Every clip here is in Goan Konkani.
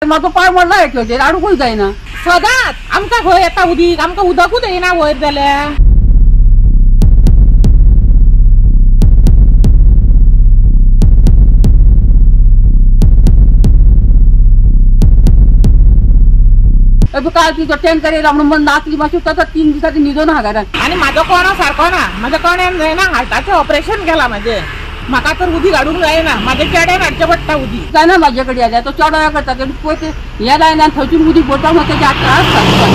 म्हाजो पांय मोडला एक हाडूंकूय जायना. सदांच आमकां खंय येता उदीक, आमकां उदकूच येना वयर जाल्यार. काल तिचो टँकर येयला म्हणून मन नाचली मातशी तसो 3 दिसांनी न्हिदोन हा घरान. आनी म्हाजो कोणो सारको ना, म्हाज्या कोण्यान जायना, हार्टाचें ऑपरेशन केलां म्हाजें, म्हाका तर उदीक हाडूंक जायना, म्हाज्या चेड्यान हाडचें पडटा उदीक. जायना म्हाजे कडेन जाल्यार तो चेडो हें करता, पळय ते हें लायना थंयसून उदीक भरता म्हणून तेजे त्रास जाता.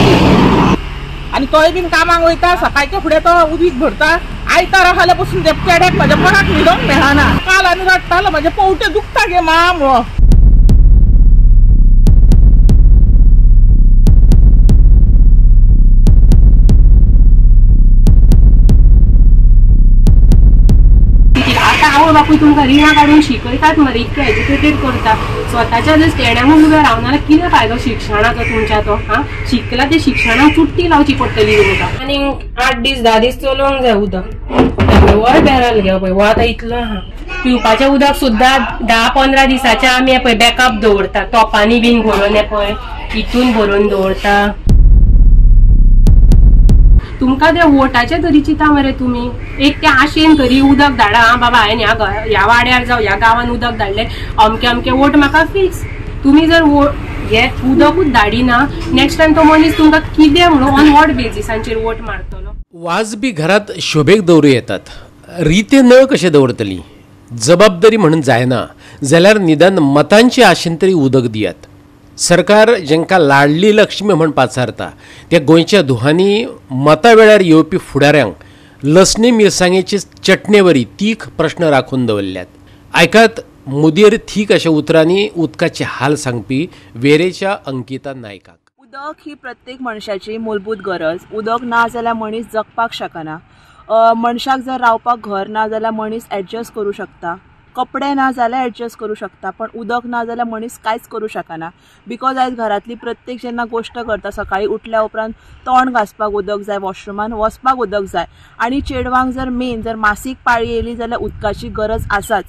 आनी तोय बीन कामाक वयता, सकाळचे फुडें तो उदीक भरता. आयतारा जाल्यार पसून त्या चेड्याक म्हाज्या कोणाक न्हिदोंक मेळना. काल आनी रडटालो, म्हाजें पोवटें दुखता गे मा म्हणून. आवय बापूय तुमकां रिणां काडून शिकयतात मरे, इतकें एज्युकेटेड करता, स्वताच्या जर स्टँडांक उबें रावना जाल्यार कितें फायदो शिक्षणाचो तुमच्या तो? हा, शिकला ते शिक्षणाक चुट्टी लावची पडटली तुमकां. आनी 8 दीस 10 दीस चलोवंक जाय उदक. वय बॅरल घे पळय, हो आतां इतलो आहा. पिवपाचें उदक सुद्दां 10-15 दिसाचें आमी पळय बॅकअप दवरता, तोपांनी बीन भरून हें पळय हितून भरून दवरता. तुमकां ते वोटाचे तरी चिंता मरे तुमी, एक त्या आशेन तरी उदक धाडा, आं बाबा हांवें ह्या वाड्यार जावं ह्या गांवान उदक धाडलें, अमके अमके वोट म्हाका फिक्स. तुमी जर हे उदकूच धाडिना, नेक्स्ट टायम तो मनीस तुमकां कितें म्हणून ऑन what बेजिसांचेर वोट मारतलो. वाज बी घरात शोभेक दवरूं येतात, रिते नळ कशे दवरतली? जबाबदारी म्हणून जायना जाल्यार निदान मतांचे आशेन तरी उदक दियात. सरकार जेंका लाडली लक्ष्मी म्हण पाचारता त्या गोंयच्या दुहांनी मता वेळार येवपी फुडाऱ्यांक लसणी मिरसांगेची चटणेवरी तीख प्रश्न राखून दवरल्यात. आयकात मुदयेर थीक अशा उतरांनी उदकाचे हाल सांगपी वेरेच्या अंकिता नायकाक. उदक ही प्रत्येक मनशाची मूलभूत गरज. उदक ना जाल्यार मनीस जगपाक शकना. मनशाक जर रावपाक घर ना जाल्यार मनीस एडजस्ट करूं शकता, कपडे ना जाल्यार एडजस्ट करूं शकता, पण उदक ना जाल्यार मनीस कांयच करूं शकना. Because आयज घरांतली प्रत्येक जेन्ना गोश्ट करता, सकाळीं उठल्या उपरांत तोंड घांसपाक उदक जाय, वॉशरुमान वचपाक उदक जाय, आनी चेडवांक जर मेन जर मासीक पाळी येयली जाल्यार उदकाची गरज आसाच.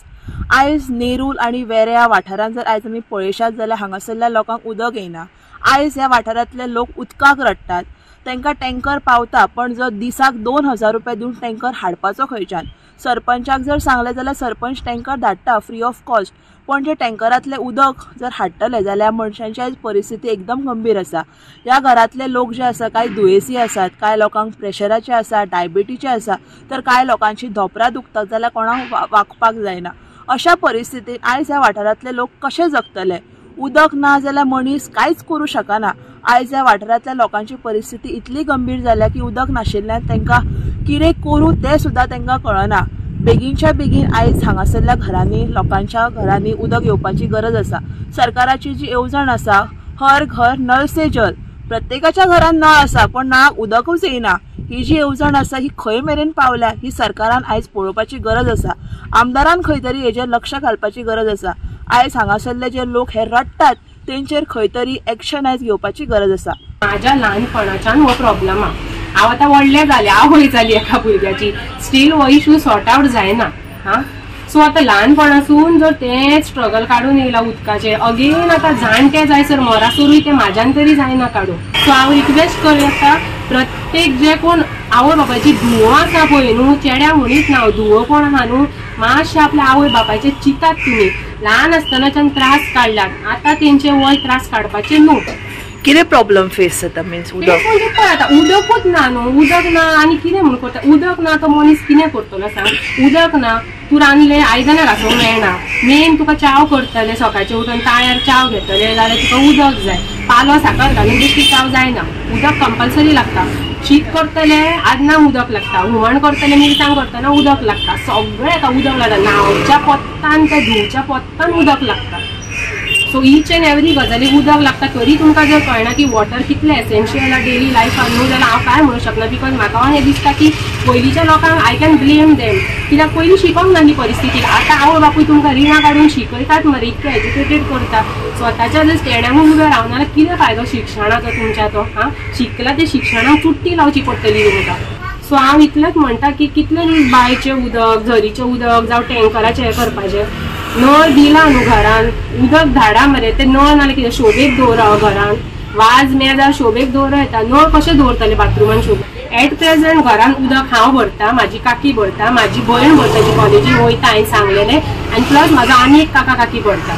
आयज नेरूल आनी वेऱ्या ह्या वाठारांत जर आयज आमी पळयशात जाल्यार हांगासरल्या लोकांक उदक येयना. आयज ह्या वाठारांतले लोक उदकाक रडटात, तांकां टँकर पावता, पण जर दिसाक 2000 रुपया दिवन टँकर हाडपाचो खंयच्यान? सरपंचाक जर सांगलें जाल्यार सरपंच टँकर धाडटा फ्री ऑफ कॉस्ट, पण जे टँकरांतलें उदक जर हाडटले जाल्यार मनशांची आयज परिस्थिती एकदम गंभीर आसा. ह्या घरांतले लोक जे आसा, कांय दुयेंसी आसात, कांय लोकांक प्रेशराचे आसा, डायबिटीचे आसा, तर कांय लोकांची धोपरां दुखतात जाल्यार कोणाक वागपाक जायना. अशा परिस्थितीन आयज ह्या वाठारांतले लोक कशे जगतले? उदक ना जाल्यार मनीस कांयच करूं शकना. आयज ह्या वाठारांतल्या लोकांची परिस्थिती इतली गंभीर जाल्या की उदक नाशिल्ल्यान तांकां कितें करूं तें सुद्दां तांकां कळना. बेगीनच्या बेगीन आयज हांगासरल्या घरांनी, लोकांच्या घरांनी उदक येवपाची गरज आसा. सरकाराची जी येवजण आसा, हर घर नळ से जल, प्रत्येकाच्या घरान नळ आसा पण नळाक उदकूच येयना. ही जी येवजण आसा ही खंय मेरेन पावल्या ही सरकारान आयज पळोवपाची गरज आसा. आमदारान खंय तरी हेजेर लक्ष घालपाची गरज आसा. आयज हांगासरले जे लोक हे रडटात तेंचेर खंय तरी एक्शन आयज घेवपाची गरज आसा. म्हाज्या ल्हानपणाच्यान हो प्रॉब्लम आहा. हांव आतां व्हडलें जालें, आवय जाली एका भुरग्याची, स्टील हो इशू सॉर्ट आवट जायना. हा, सो आतां ल्हानपणासून जर तें स्ट्रगल काडून येयला उदकाचें, अगेन आतां जाणटे जायसर मरासरूय तें म्हाज्यान तरी जायना काडूंक. सो हांव रिक्वेस्ट करूं येता प्रत्येक जे कोण आवय बापायची धुवो आसा पळय न्हू, चेड्या म्हणीत ना, धुवो कोण आहा न्हू, मातशें आपल्या आवय बापायचें चिंतात तुमी. ल्हान आसतनाच्यान त्रास काडल्यात, आतां तेंचे वय त्रास काडपाचें न्हू. कितें प्रॉब्लम फेस जाता मिन्स उदक? पळय आतां उदकूच ना न्हू, उदक ना आनी कितें म्हूण करता? उदक ना तो मनीस कितें करतलो सांग? उदक ना, तूं रांदलें आयदनां घासूंक मेळना, मेन तुका च्याव करतलें, सकाळचें उठून ताळ्यार च्याव घेतलें जाल्यार तुका उदक जाय, पालो साकर घालून बेश्टी च्याव जायना, उदक कंपल्सरी लागता. शीत करतले आदनां उदक लागता, हुमण करतले मिरसांग करतना उदक लागता, सगळें आतां उदक लागता, न्हांवच्या पोत्तान ते धुवच्या पोत्तान उदक लागता. सो ईच एंड एवरी गजालीक उदक लागता. तरी तुमकां जर कळना की वॉटर कितलें एसेन्शियल आहा डेली लायफान न्हू, जाल्यार हांव कांय म्हणूंक शकना. Because म्हाका हें दिसता की पयलींच्या लोकांक I can blame them, कित्याक पयलीं शिकोंक ना ही परिस्थिती. आतां आवय बापूय तुमकां रिणां काडून शिकयतात मरे, इतकें एज्युकेटेड करता, स्वताच्या जर स्टँडांक उबें रावना जाल्यार कितें फायदो शिक्षणाचो तुमच्या तो? हा, शिकला ते शिक्षणाक चुट्टी लावची पडटली तुमकां. सो हांव इतलेंच म्हणटा की कितले दीस बांयचें उदक, झरीचें उदक जावं टँकराचें हें करपाचें. नळ दिला न्हू घरान, उदक धाडा मरे, ते नळ नाल्यार कितें शोबेक दवरा घरान, वाज मेजार शोबेक दवरा येता, नळ कशें दवरतले बाथरुमान शोबेक. एट प्रेझेंट घरान उदक हांव भरता, म्हाजी काकी भरता, म्हाजी भयण भरता जी कॉलेजीक वयता हांवें सांगलेलें, आनी प्लस म्हाजो आनी एक काका काकी भरता.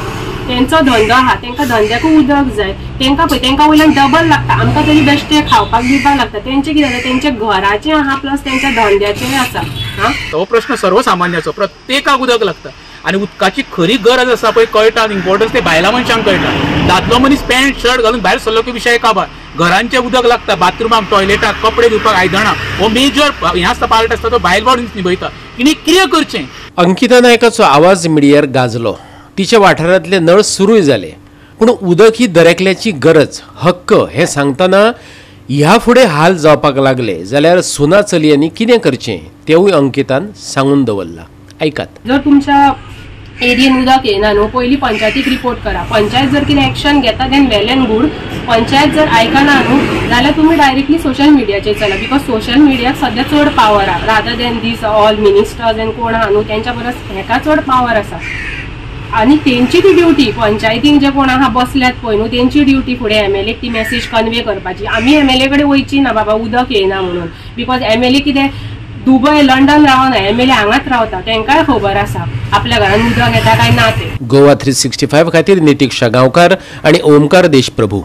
तेंचो धंदो आहा, तेंकां धंद्याकूय उदक जाय, तेंकां पळय तेंकां वयल्यान डबल लागता, आमकां तरी बेश्टें खावपाक दिवपाक लागता, तेंचें कितें जाता तेंच्या घराचें आहा प्लस तेंच्या धंद्याचेंय आसा. हां, हो प्रश्न सर्वसामान्याचो, प्रत्येकाक उदक लागता आनी उदकाची खरी गरज आसा पळय कळटा, इम्पॉर्टन्स ते बायलां मनशांक कळटा. दादलो मनीस पॅन्ट शर्ट घालून भायर सरलो की विशय काबार. घरांचें उदक लागता, बाथरुमाक, टॉयलेटाक, कपडे धुवपाक, आयदनां, हो मेजर हें आसता पार्ट आसता तो बायल मनीस निभयता. तिणें कितें करचें? अंकिता नायकाचो आवाज मिडियार गाजलो, तिच्या वाठारांतले नळ सुरूय जाले, पूण उदक ही दरेकल्याची गरज, हक्क हें सांगतना ह्या फुडें हाल जावपाक लागले जाल्यार सुना चलयांनी कितें करचें तेवूय अंकितान सांगून दवरलां. आयकात. जर तुमच्या एरियेन उदक येना न्हू, पयलीं पंचायतीक रिपोर्ट करा. पंचायत जर कितें एक्शन घेता then well and good. Panchayat जर आयकना न्हू जाल्यार तुमी डायरेक्टली सोशल मिडियाचेर चला, because social मिडियाक सद्या चड पावर आहा rather than these all ministers and कोण आहा न्हू तेंच्या परस हेका चड पावर आसा. आनी तेंची ती ड्युटी, पंचायतीन जे कोण आहा बसल्यात पळय न्हू तेंची ड्युटी फुडें एमएलए ती मॅसेज कन्वे करपाची. आमी एमएलए कडेन वयची ना बाबा उदक येयना म्हणून, because MLA कितें दुबय लंडन रावना, एमएलए हांगाच रावता, तेंकांय खबर आसा आपल्या घरान उदक येता काय ना तें. गोवा 365 खातीर नितिक्षा गांवकार आनी ओमकार देशप्रभू.